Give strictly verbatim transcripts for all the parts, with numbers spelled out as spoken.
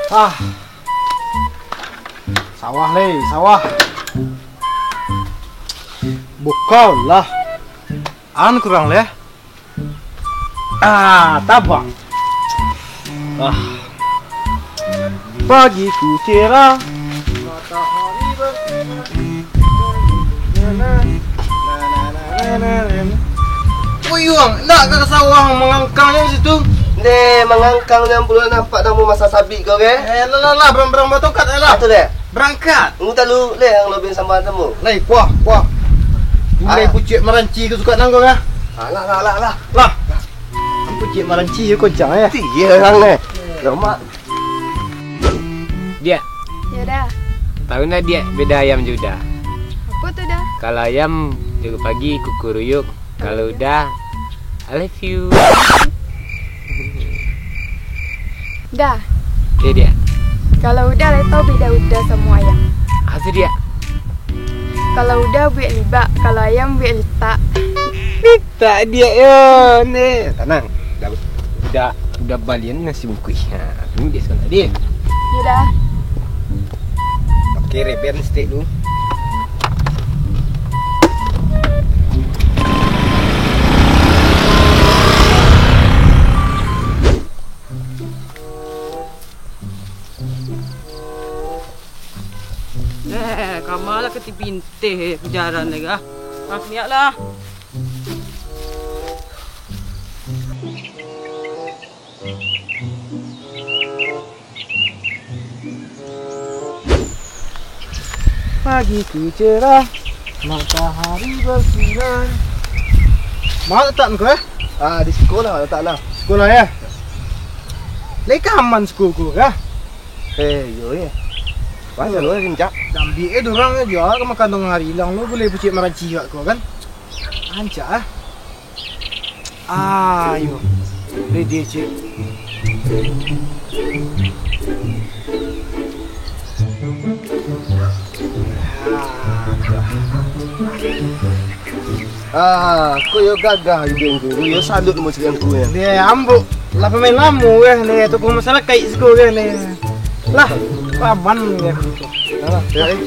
Ah. Sawah, leh, sawah. Bukau lah. An kurang, leh. Ah, tabang. Ah. Pagi ku cerah. Matahari bersinar. Woi, Yuang, ndak ka sawah mangangkang nyo situ? Deh, mangangkang nyo pulo nampak dah mau masak sabik kau, ke? Eh, lah, lah, lah, barang-barang batongkat, eh, lah. Atu, deh. Barangkat. Nunggu talu, leh, yang lebih sambal temu. Lai, kuah, kuah. Mulai Ah. pucuak maranci kau suka nang kau, kah? Ah, lah, lah, lah, lah. Lah. Pucuak maranci kau, cang, eh. Iya, orang, eh. Lemak. Diak. Yo, Da. Tahu ndak, Diak, beda ayam jo uda? Apo tu, Da? Kalau ayam, tiok pagi kukuruyuk. Kalau uda, I love you. Da. Oke, Diak. Kalau uda, lai tahu beda uda samo ayam? Apo tu, Diak? Kalau uda buek libak, kalau ayam buek litak. Litak, Diak, yo, ni. Tanang. Dah, dah, dah balian nasi bungkuih. Ha, ni dia sekolah dia. Yo, Da. Pakai reben stick dulu. Eh, kama lah kati pinteh, eh, pajaran lagi, ah. Ah, niak lah. Pagi ku cerah, matahari bersinar. Ma letak ko, eh? Ah, di siko lah letak lah. Siko lah, yo? Lai ka aman siko ko, kah? Eh, iyo, yo. Pasal lo rancak. Ambiak, eh, durang aja ka makan tangah hari, ilang lo buliah pucuak maranci ko, kan? Rancak, ah. Ayo, ready, cik. Ah, ko yo gagah ide ngku, yo salut mo cik ngku yo. Dia ambuk, lah pemain lamo weh ni, tu ko masalah kaik siko weh ni. Lah, paman weh. Alah, yo, eh.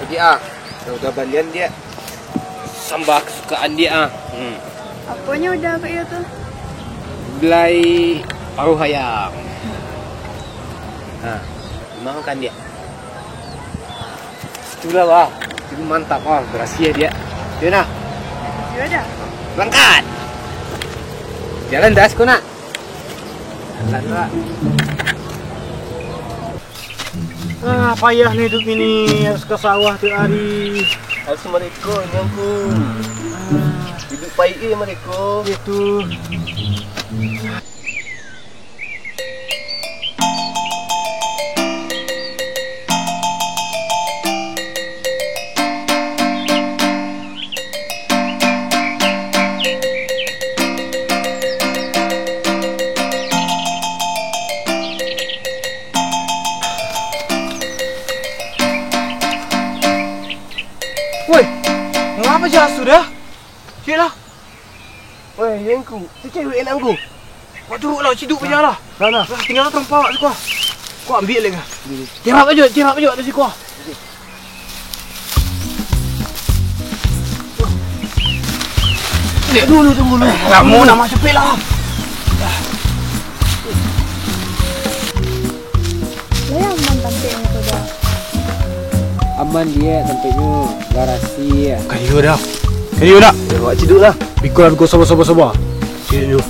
Jadi, ah, udah balian dia. Sambal kesukaan dia, ah. Hmm. Aponyo udah, Pak, yo tu? Gulai paruh ayam. Nah, makan dia. Itulah, wah. Itu mantap, wah. Berhasil dia. Dia nak. Yo dah. Berangkat. Jalan das ko nak. Jalan, Pak. Ah, payah ni hidup ini, harus ke sawah tiap hari. Harus mereka nyangkung. Ah. Hidup baik eh mereka. Itu. Woi, ngapa jas sudah? Cik lah. Weh, yo ngku, tu cewek nak ngku. Wak turuk lah, ciduk aja lah. Nah, nah. Lah, tinggal terompa awak siko. Ko ambiak lagi. Tirap aja, tirap aja dari siko. Dek dulu, tunggu dulu. Lamo nak masuk pik lah. Lai aman tampeknyo ko, Da? Aman, Diak, tampeknyo garasi, yo. Kayo, Da. Kayo, Da. Yo, awak ciduk lah. Biko lah, biko, saba, saba, saba. Ciduk dulu.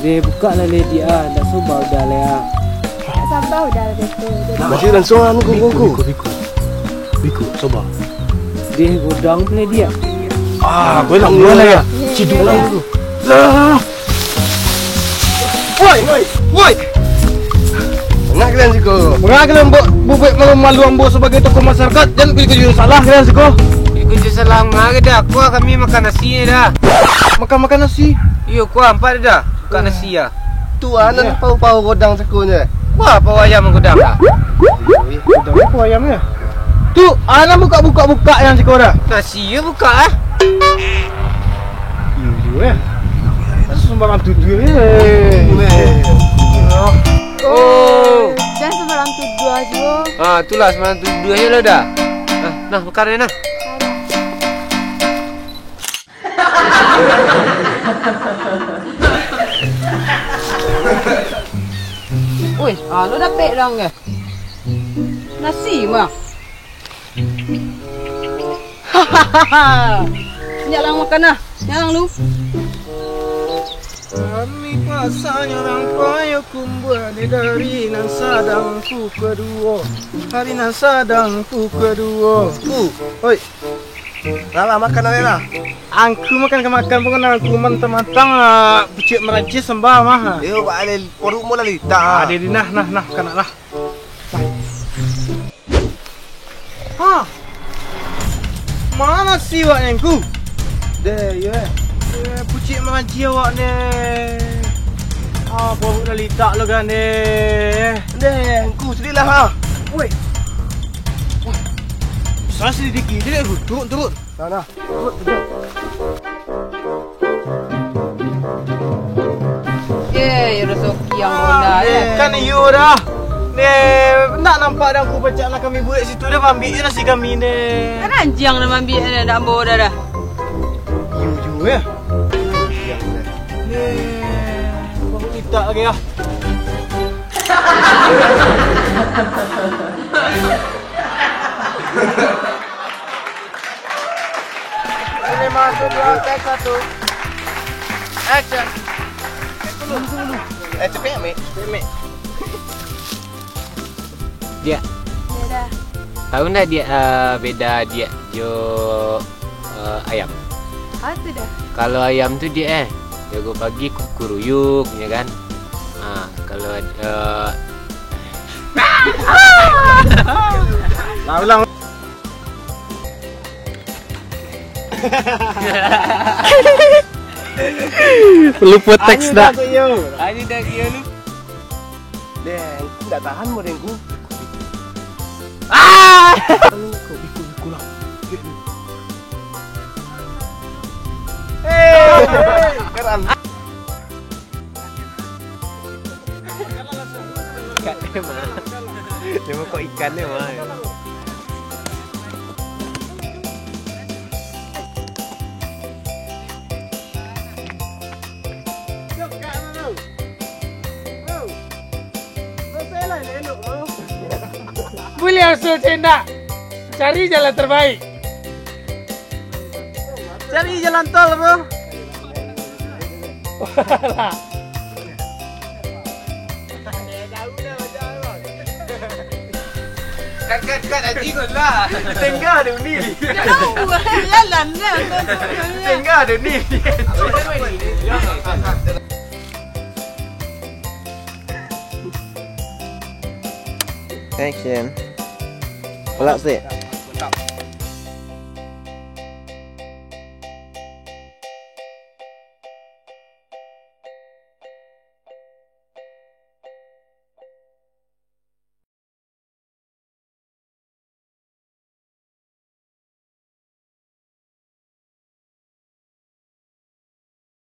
Deh, bukak lah, leh, Diak, ah. Ndak saba udah, leh, ah. Ndak saba udah, leh, tu. Jadi Masih langsuang, anu, biko, biko, biko, biko. Biko, saba. Deh, godang, leh, Diak. Ah, gue nak mulai, yo. Ciduk lah dulu. Lah. Woi, woi, woi. Manga kalian siko? Manga kalian buek, buek malu-malu ambo sabagai tokoh masyarakat, jan pai karajo salah kalian siko. Karajo salah manga, Da? Ko kami makan nasi ni, Da. Makan, makan nasi? Iyo, ko ampek, Da. Bukak nasi ah. Tu anan pau-pau godang sakonyo. Wah, pau ayam godang ah. Godang pau ayam yo. Tu anan bukak-bukak bukak yang siko dah. Nasi yo bukak ah. Iyo juo yo. Sumbarang tuduah yo. Oh. Jan sumbarang tuduah juo. Ah, itulah sumbarang tuduah yo lah dah. Nah, nah, makan yo nah. Wih, alo dapek dang eh. Nasi mah. Nyak lang makan nah. Nyak lang lu. Kami pasanyo urang Payokumbuah ni dari nan sadang pukua duo. Dari nan sadang pukua duo. Oi. Lah, lah, makan lah, lah. Angku makan ka makan, pokoknyo angku mantang-mantang, ah, pucuak maraja sambah mah. Yo, Pak Alil, poruk mo lah litak. Ah, dia, dia, nah, nah, nah, kanak lah. Ha? Mano si awak ni, Angku? Deh, yo, eh. Eh, pucuak maraja awak ni. Ah, poruk lah litak lo kan, eh. Deh, Angku, sadiahlah, ha. Woi. Wah. Salah selidiki, dia turun, turun. Nah, nah. Eh, yo rasoki yang bola, eh. Kan iyo dah. Neh, ndak nampak dah aku pacak lah kami buek situ dah, maambiak je nasi kami neh. Kan anjiang dah maambiak neh, ndak ambo dah dah. Iyo juo, eh. Neh, aku minta lagi ah. Sini masuk dua, take satu. Action. Eh, cepek, Mek. Cepek, Mek. Diak. Beda. Tahu ndak, Diak, eh, beda Diak jo, eh, ayam? Apa tu dah? Kalau ayam tu, Diak, eh, jago pagi kukuruyuk, ya kan? Ah, kalau, eh, Lah, ulang. Lupa teks dah. Ayo dah, yo lu. Deh, aku ndak tahan model ku. Ah! Aduh, kau ikut-ikut lah. Hei, hei, karan. Ikan dia mah. Dia mah kok ikan dia mah. Boleh langsung tindak. Cari jalan terbaik. Cari jalan tol, bro. Kat, kat, kat, anjing kau lah. Tengah ada ni. Jauh, jalan lah. Tengah ada ni. Action. Pelak sih.